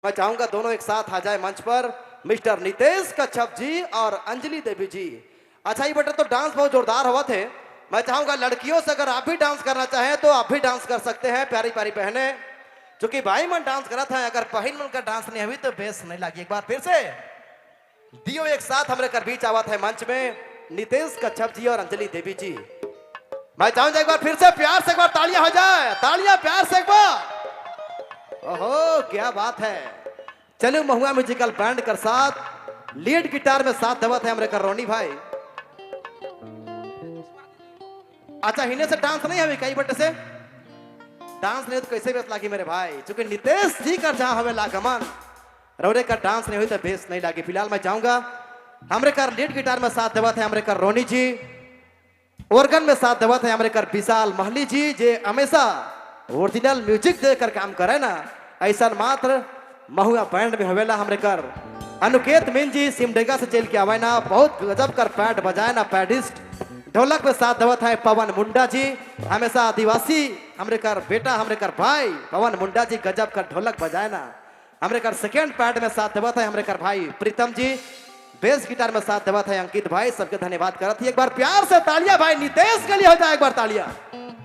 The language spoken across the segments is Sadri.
मैं चाहूंगा दोनों एक साथ आ जाए मंच पर, मिस्टर नितेश कच्छप जी और अंजलि देवी जी। अच्छा ये बेटा तो डांस बहुत जोरदार हुआ थे। मैं चाहूंगा लड़कियों से अगर आप भी डांस करना चाहें तो आप भी डांस कर सकते हैं, प्यारी प्यारी बहनें। क्योंकि भाई मन डांस करा था, अगर बहन मन का डांस नहीं हुई तो बेस नहीं लगी। एक बार फिर से दियो एक साथ हमरे कर बीच आवत है मंच में नितेश कच्छप जी और अंजलि देवी जी। मैं चाहूंगा एक बार फिर से प्यार से एक बार तालियां हो जाए, तालियां प्यार से एक बार। ओहो क्या बात है। चलो महुआ म्यूजिकल बैंड कर साथ लीड गिटार में साथ देवत है हमरे कर रोनी भाई। अच्छा हिने से डांस नहीं हमें कई बटे से डांस नहीं तो कैसे बेस लागी मेरे भाई, चूंकि नितेश जी कर जहां हमें लागमन रौरे का डांस नहीं हुई तो बेस नहीं लागी। फिलहाल मैं जाऊंगा हमरे कर लीड गिटार में साथ देवत है हमरे कर रोनी जी, ऑर्गन में साथ देवत है हमरे कर विशाल महली जी, जे हमेशा ओरिजिनल म्यूजिक देकर काम करे ना, ऐसा मात्र महुआ बैंड में हवेला हमरे कर अनुकेत मीन जी सिमडेगा से चल के आवे ना, बहुत गजब कर पैड बजाए ना पैडिस्ट। ढोलक में साथ देवत है पवन मुंडा जी, हमेशा आदिवासी हमरे कर बेटा हमरे कर भाई पवन मुंडा जी गजब कर ढोलक बजाए ना। हमरे कर सेकेंड पैड में साथ देवत है हमरे कर भाई प्रीतम जी, बेस गिटार में साथ देवत है अंकित भाई। सबके धन्यवाद करत ही एक बार प्यार से तालियां भाई नितेश के लिए हो जाए एक बार तालियां,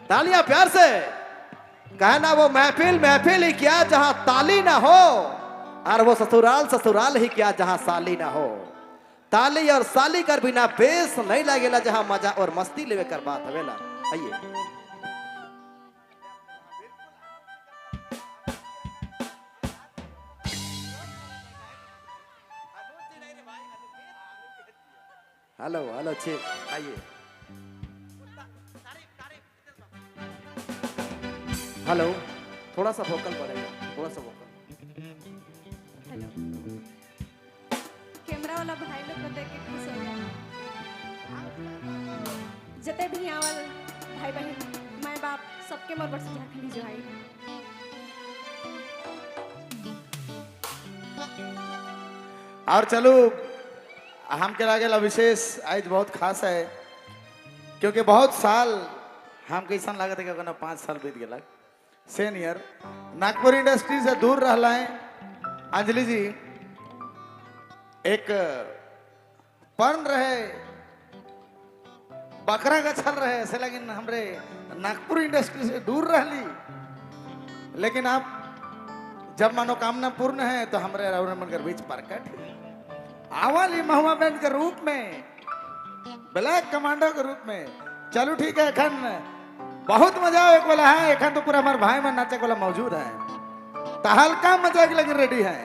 तालियां प्यार से। कहना वो महफिल महफिल ही क्या जहां ताली ना हो, और वो ससुराल ससुराल ही क्या जहां साली ना हो। ताली और साली कर बिना बेस नहीं लागेला, जहां मजा और मस्ती लेवे कर बात हवेला। आइए हेलो हेलो छे आइए हेलो, थोड़ा सा वोकल बढ़ेगा, थोड़ा सा वोकल। हेलो, कैमरा वाला भाई लोग को देख के खुश हो गया। जते भी आवल भाई बहन माए बाप सबके मोर बरस झारखंडी जो आई। और चलो हम के लागेला विशेष आज बहुत खास है, क्योंकि बहुत साल हम कैसा लागत है कि 5 साल बीत गया सीनियर नागपुर इंडस्ट्री से दूर रहला है। अंजलि जी एक पर्ण रहे बकरा का छल रहे ऐसे, लेकिन हमरे नागपुर इंडस्ट्री से दूर रहली, लेकिन आप जब मनोकामना पूर्ण है तो हमरे राहुल मन कर बीच प्रकट आवाली महुआ बैंड के रूप में, ब्लैक कमांडो के रूप में। चलो ठीक है, एखन बहुत मजा आवे वाला है, एखन तो पूरा हमारे भाई मन नाचे वाला मौजूद है, तो हल्का मजाक लेकिन रेडी है।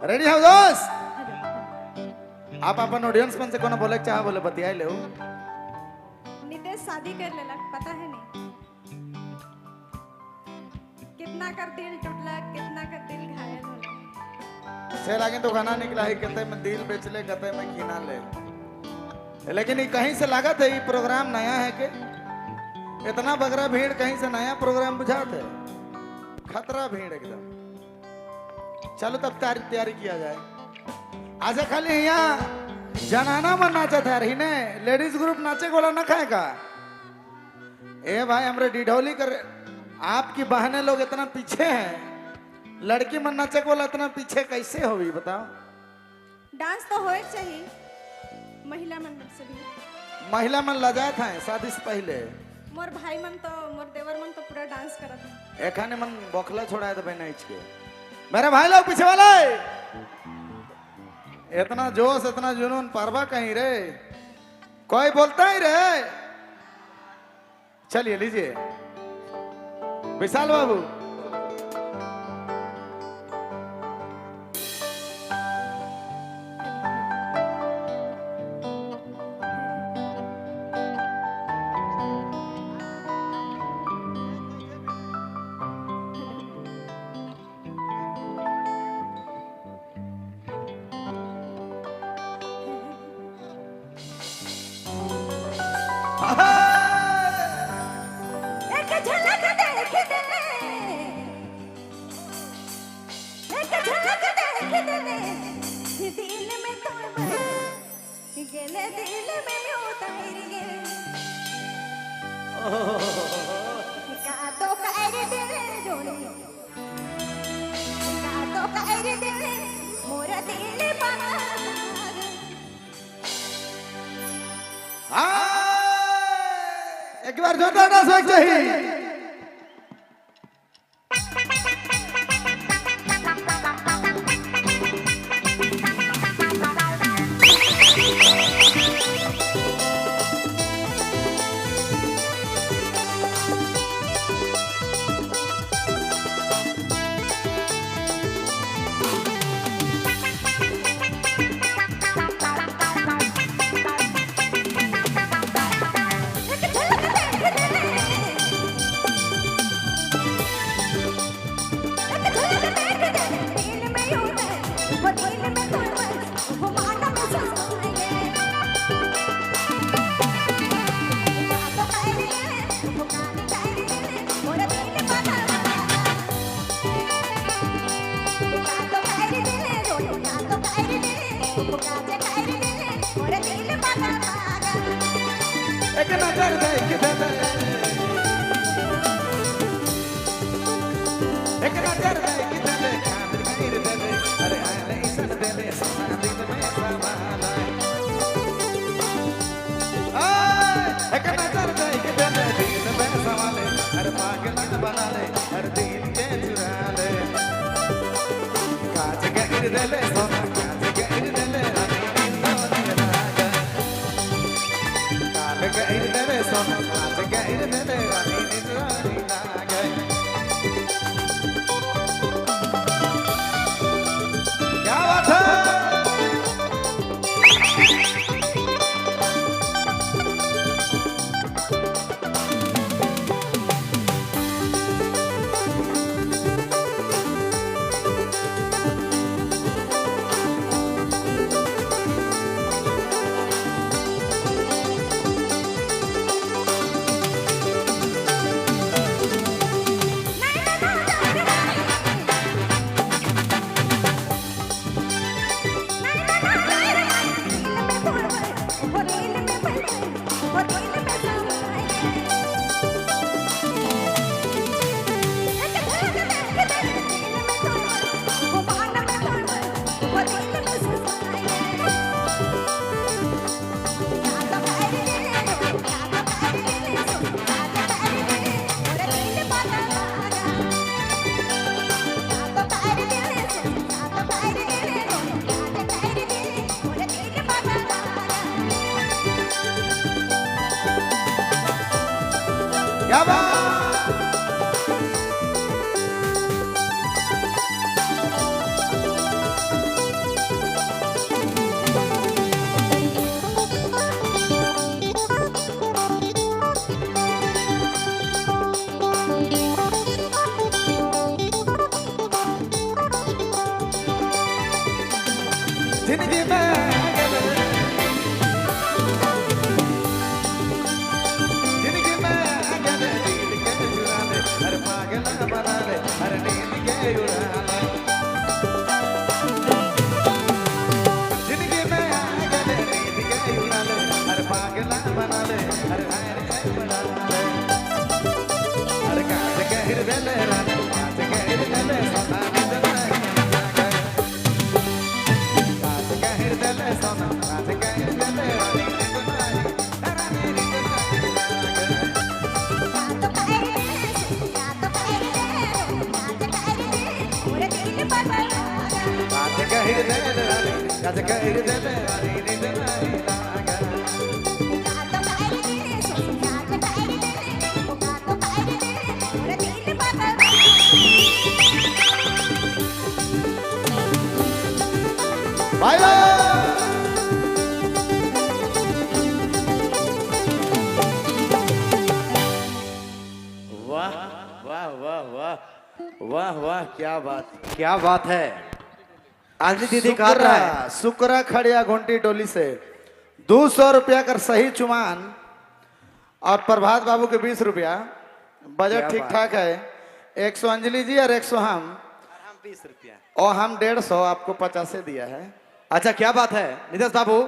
रेडी हो दोस्त? आप अपन ऑडियंस मन से कोनो बोले चाह बोले बतियाई ले। नितेश शादी कर लेला पता है नहीं कितना कर दिल टूटला, कितना कर दिल घायल होला। से लागे तो गाना निकला है कहते में दिल बेच ले कहते में खीना ले, लेकिन ये कहीं से लागत है ये प्रोग्राम नया है के इतना बगरा भीड़ कहीं से नया प्रोग्राम बुझाते खतरा भीड़ एकदम। चलो तब तैयारी किया जाए। अच्छा खाली यहाँ जनाना मन नाचा था ने लेडीज ग्रुप नाचे गोला न खाएगा। ए भाई हमरे डिढौली कर आपकी बहने लोग इतना पीछे हैं, लड़की मन नाचे गोला इतना पीछे कैसे होगी बताओ? डांस तो होए चाहिए महिला मन से भी। महिला मन लजात है शादी से पहले। मोर भाई मन तो मोर देवर मन तो पूरा डांस करत है। एखाने मन बौखला छोड़ा तो भाई के मेरे भाई लोग पीछे वाले इतना जोश इतना जुनून परवा कहीं रे कोई बोलता ही रे। चलिए लीजिए विशाल बाबू। एक झलक देख दे, एक झलक देख दे, दिल में तो गेले दिल में उतर गे का तो कर दे जोड़ी का तो कर दिल पागल पागल। हाँ, एक बार जोरदार डांस होना चाहिए। एक झलक देख ले, एक झलक देख ले, दिल में उतर, वो दिल में तू बस, वो माना में समा गए। तो कर ले, वो कान कर ले, मोरा दिल पागल पागल। तो कर ले, रोनो तो कर ले, वो काज कर ले, मोरा दिल पागल पागल। एक नजर देख दे दे, एक नजर देख दे दे, कान घेर दे दे, अरे आने ईसन दे दे, सोना दिल में समा लाए। आए, एक नजर देख दे दे, दिल में समा ले, अरे पागल बना ले, अरे दिल के चुरा ले। काज घेर दे ले, सोना काज घेर दे ले, रानी नींद लागे। काल गैर दे सोना काज गैर दे रानी निरानी लागे। क्या बात है। क्या बात। जिंदगी में गले, जिंदगी में गले, दिल के चुरा ले, अरे पागल बना ले, अरे नींद के उड़ा ले। जिंदगी में गले, नींद के उड़ा ले, अरे पागल बना ले, अरे हाय रे बना ले। अरे काज गहिर दे रानी, काज गहिर दे सोना नींद लागे। काज गहिर दे सोना, काज गहिर दे रानी नींद लागे, रानी नींद लागे। काज गहिर दे रानी, काज गहिर दे रानी नींद लागे। Bye bye. वाह वाह वाह वाह वाह वाह, क्या बात। क्या बात है। अंजलि दीदी कह रहा है सुकरा सुकरा खड़िया घोंटी डोली से 200 रुपया कर सही चुमान और प्रभात बाबू के 20 रुपया। बजट क्या ठीक बात। ठाक है। 100 अंजलि जी और 100 हम, हम 20 रुपया और हम 150 आपको 50 दिया है। अच्छा क्या बात है नितेश बाबू।